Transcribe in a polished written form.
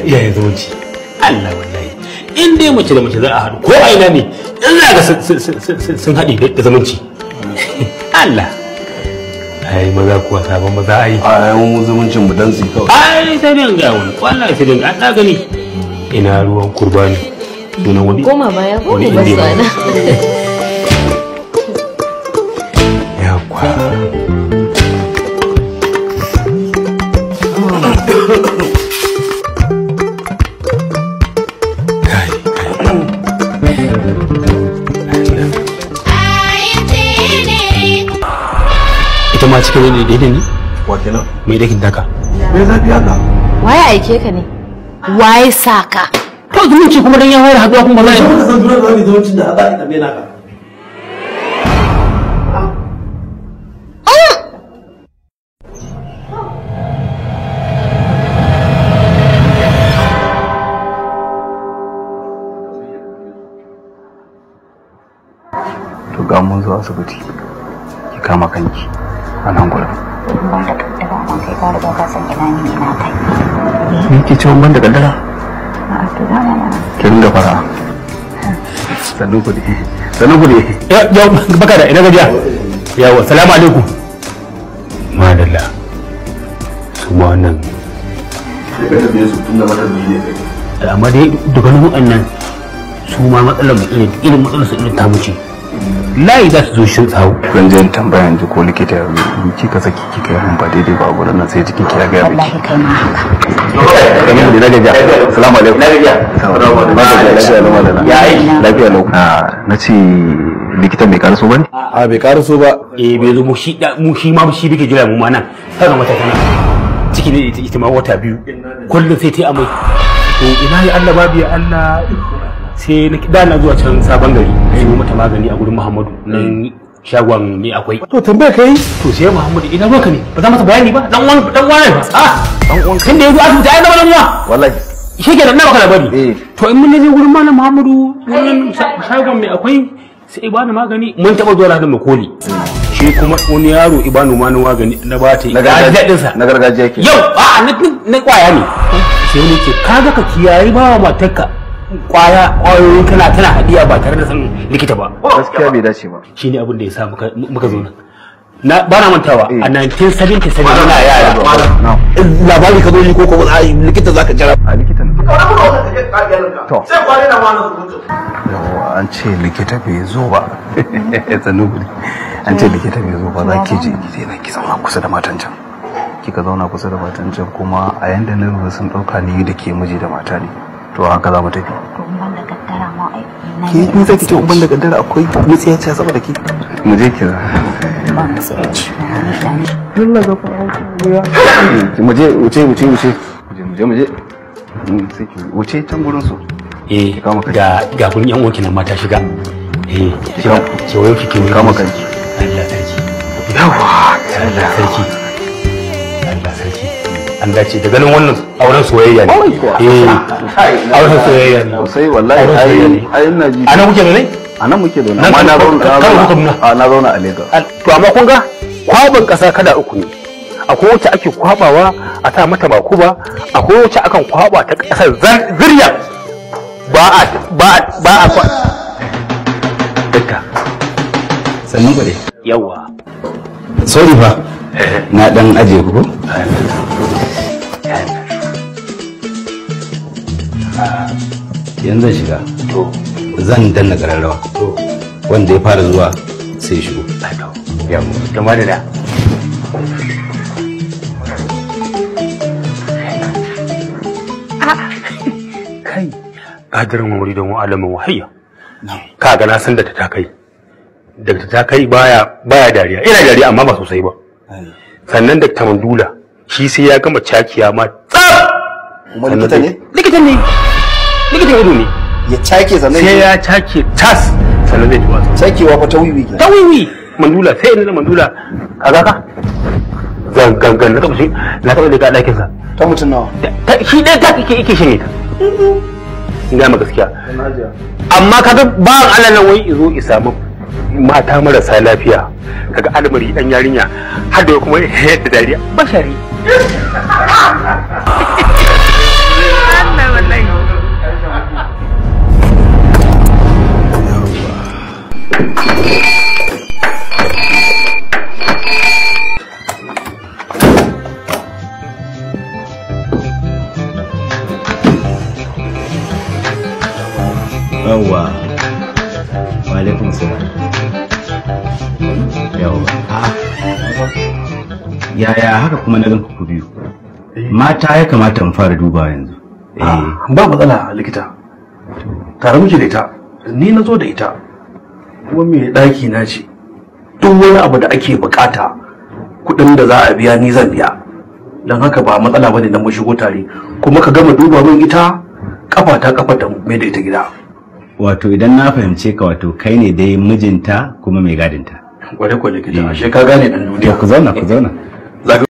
Iyaye zumunci. Allah wallahi. In dai mace da mace za a haɗu ko a ina ne in za ga sun haɗe da zumunci. Allah. Ai maza kuwa sabon maza ai. Ai mun zumuncin mu dantsi kawai. Ai sai dai ga wani. Wallahi sai dai an da gani. Ina ruwan kurbani. Sunan wani. Koma baya ko ba sana. Yakwa. Kai kai. Ita ma cikin ne daidai ne? Wa kenan? Mai dakin daka. Me zafi haka? Waye aike ka ne? Waye saka? To zumunci kuma dan ya fara haduwa kuma ba za a san juna da wani zumuncin da za a tambaye naka. To ga mun zo asibiti. Ki kama kanki a nan gurin. Ban da kaddara amma kai ka riga ka san ina ne ina kai. Ni ke cewa ban da kaddara? A'a to dama mana. Ki ringa fara. Sannu ku dai. Sannu ku dai. Ya baka da ina gajiya. Yawa salamu alaikum. Madalla. Su ma wannan. Sai ka tafiye su tun da mata biyu ne kai. Amma dai dukkanin waɗannan su ma matsalar mu irin matsalar su irin ta mu ce. Layi za su zo shin tsawo. Zan je in tambaya yanzu ko likita ya zo kika saki kika yi ba daidai ba a gurin nan sai jikin ki ya gaya miki. Wallahi kai ma haka. Kamar da na gajiya. Assalamu alaikum. Na gajiya. Lafiya Ya aiki. Lafiya lau. Na ce likita bai karaso ba ne? A bai karaso ba. Eh bai zo mu shi da mu shi ma shi bike jira mu ma nan. Kaga mata tana ciki ne ita ma wata biyu. Kullum sai ta yi amai. To ina ya Allah babu ya Allah. Sai na da na zuwa can sabon gari sai mata magani a gurin Muhammadu nan shagon ne akwai. To tambaya kai. To sai Muhammadu ina ruwanka ne ba za masa bayani ba dan uwan dan uwan ba. Ah Dan uwan tun da yazo asibiti ai zama dan uwa. Wallahi. Shi kenan na baka labari. Eh. To in mun je gurin malam Muhammadu wannan shagon mai akwai sai ibani magani mun taba zuwa da makoli. Shi kuma wani yaro ibanu ma magani na bata Na ya ji daɗin sa. Na gargajiya ke. Yau a'a na kwaya ne. Sai wani ce kaga ka kiyaye ba wa matarka kwaya kwayoyin kana tana hadiya ba tare da sanin likita ba. Gaskiya bai dace ba. Shine abin da ya sa muka zo nan. Na ba na mantawa a 1977 muna yara. Labari ka zo yi ko ko likita zaka jira. A likita ne. To. Sai kwane na wannan surutu. Yawwa an ce likita bai zo ba. Sannu ku dai. An ce likita bai zo ba za ki je ki je ki zauna kusa da matan can. Kika zauna kusa da matan can kuma a yanda na lura sun dauka ni da ke miji da mata ne. To haka za mu tafi. To ban da kaddara ma ai ina Ke ni zaki ce ban da kaddara akwai mutsiyaciya saboda ke. Mu je ki. Ba mutsiyaci. Allah ga fara. Mu je wuce wuce wuce. Mu je mu je. Sai ki wuce can gurin su. Eh Kama kanki. ga ga gurin yan uwanki nan mata shiga. Eh ki wayo ki ki Kama kanki. Allah sarki. Yawwa. Allah sarki. Allah sarki. An dace da ganin wannan auren soyayya ne. Eh auren soyayya ne. Sosai wallahi Auren soyayya ai ne. ai ina ji. A nan kuke zaune? A nan muke zaune. Nan Amma na Kano- zauna Kano kuka nuna? a na zauna a Lagos. To amma kun ga kwaban ƙasa kada uku ne. Akwai wacce ake kwabawa a sa mata makuba, akwai wacce akan kwaba ta ƙasar zirya. Ba a ba a ba a kwa. Dakta. Sannu ku dai. Yawwa. Sorry fa. Na dan aje ku ko? Yanzu zan shiga. To Zan danna kararrawa. to Wanda ya fara zuwa sai ya shigo. Yawwa. Gama da da. Kai. Kadirin wuri don alamin wahayya. Kaga na san da ta kai. Da ta kai baya baya dariya. Ina dariya amma ba sosai ba. Sannan da Mandula shi sai ya gama cakiya ma tsaf. Kuma likita ne? Likita ne. Likitan ido ne. Ya cake sannan Sai ya cake tas sannan zai tuwa. cakewa fa ta wiwi kenan. Ta wiwi Mandula sai ina Mandula kaga ka. Zan gangan na taba shi na taba daga ɗakin sa. Ta mutum nawa? Shi ɗaya ta yake yake shanye ta. In ga ma gaskiya. Amma kaga bawan Allah nan wai izo i samu mata marasa lafiya kaga almari dan yarinya har da kuma yadda dariya bashari. Yawwa. Wa alaikum salam. Yawwa. A'a. Yaya haka kuma na ganku ku biyu? Mata ya kamata in fara duba yanzu. Ba matsala likita. Tare muke da ita. Ni na zo da ita. Kuma mai ɗaki na ce. Duk wani abu da ake bukata kuɗin da za a biya ni zan biya. Don haka ba matsala bane dan mu shigo tare. Kuma ka gama duba min ita kafa ta kafa ta mai da ita gida. Wato idan na fahimce ka, wato kai ne dai mijinta kuma mai gadinta. Kware kware likita, ashe ka gane dan duniya. Ku zauna, ku zauna. Zaka